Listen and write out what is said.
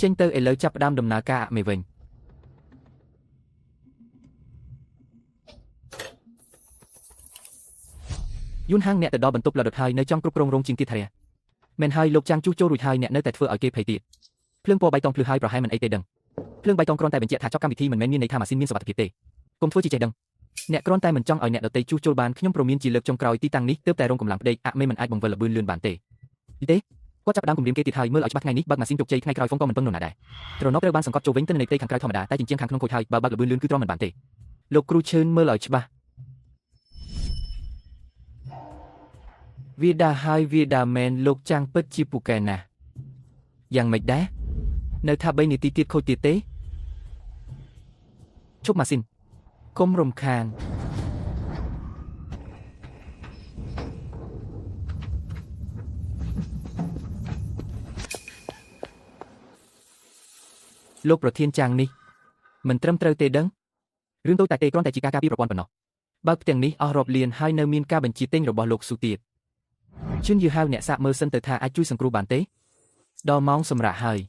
ចេញទៅឥឡូវចាប់ផ្ដើមដំណើរការអាក់មេវិញ យុនហាងអ្នកទៅដល់បន្ទប់លដុតហើយនៅចង់គ្រប់គ្រងរោងជាងទៀតថាមែនហើយលោកចាំងជួសជុលរួចហើយអ្នកនៅតែធ្វើឲ្យគេភ័យទៀតភ្លើងពណ៌បៃតងភ្លឺហើយប្រហែលមិនអីទេដឹងភ្លើងបៃតងគ្រាន់តែបញ្ជាក់ថាចប់កម្មវិធីមិនមែនមានន័យថាម៉ាស៊ីនមានសុវត្ថិភាពទេកុំធ្វើជាចេះដឹងអ្នកគ្រាន់តែមិនចង់ឲ្យអ្នកដទៃជួសជុលបានខ្ញុំព្រមានជាលើកចុងក្រោយទីតាំងនេះទើបតែរងកម្លាំងផ្ដេកអាក់មេមិនអាចបង្វិលល្បឿនលឿនបានទេទេគាត់ចាប់ផ្ដើមគំរាមគេទៀតហើយមើលឲ្យច្បាស់ថ្ងៃនេះបើកម៉ាស៊ីនជោគជ័យថ្ងៃក្រោយហ្វុងក៏មិនពឹងនរណាដែរត្រណប់ត្រូវបានសង្កត់ចូលវិញទិន្នន័យផ្ទៃខាងក្រៅធម្មតាតែជញ្ជាំងខាងក្នុងខូចហើយបើបើកល្បឿនលឿនគឺទ្រាំមិនបានទេលោកគ្រូឈឿនមើលឲ្យច្បាស់វាដាហើយវាដាមែនលោកចាំងពិតជាពូកែណាស់យ៉ាងម៉េចដែរនៅថា3នាទីទៀតខូចទៀតទេឈប់ម៉ាស៊ីនកុំរំខានលោកប្រធានចាំងនេះមិនត្រឹមត្រូវទេដឹងរឿងតូចតែទេគ្រាន់តែជាការការពារប្រព័ន្ធប៉ុណ្ណោះបើកផ្ទាំងនេះអស់រាប់លានហើយនៅមានការបញ្ជាទិញរបស់លោកស៊ូទៀតជឿនយឺហៅអ្នកសាកមើលសិនទៅថាអាចជួយសង្គ្រោះបានទេដល់ម៉ោងសម្រាប់ហើយ